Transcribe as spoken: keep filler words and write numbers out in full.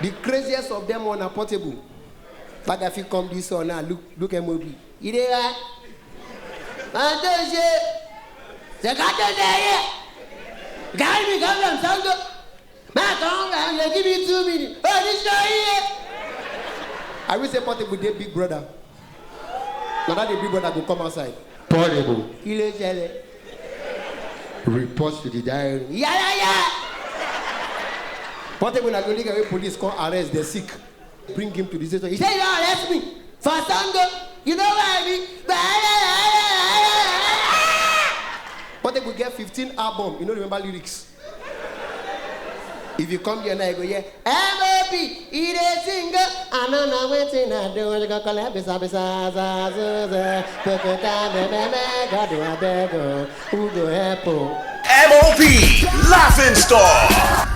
The craziest of them all na Portable. That guy fit come this one now, look, look M O B. You dey right? Man, don't say, they got to say here. Carry me, come from Sango. Man, come down, you give me two minutes. Oh, this guy here. I will say Portable dey Big Brother. Now that the Big Brother go come outside. Portable. Kí ló ṣẹlẹ̀? Report to the diary. Yeah, yeah, yeah. Portable na the only guy wey police come arrest, dey sick. Bring him to the station. He say, "You don arrest me for Sango. You know where I be?" Portable get fifteen album, you no remember lyrics. If you come here now, you go hear M O B, he dey sing. Oh, I no know wetin I do. When you go collect bisa, bisa, za, zu, ze. Pokota, me, me, me, God, I beg, oh. Who go help, oh? M O B, Laughing Star.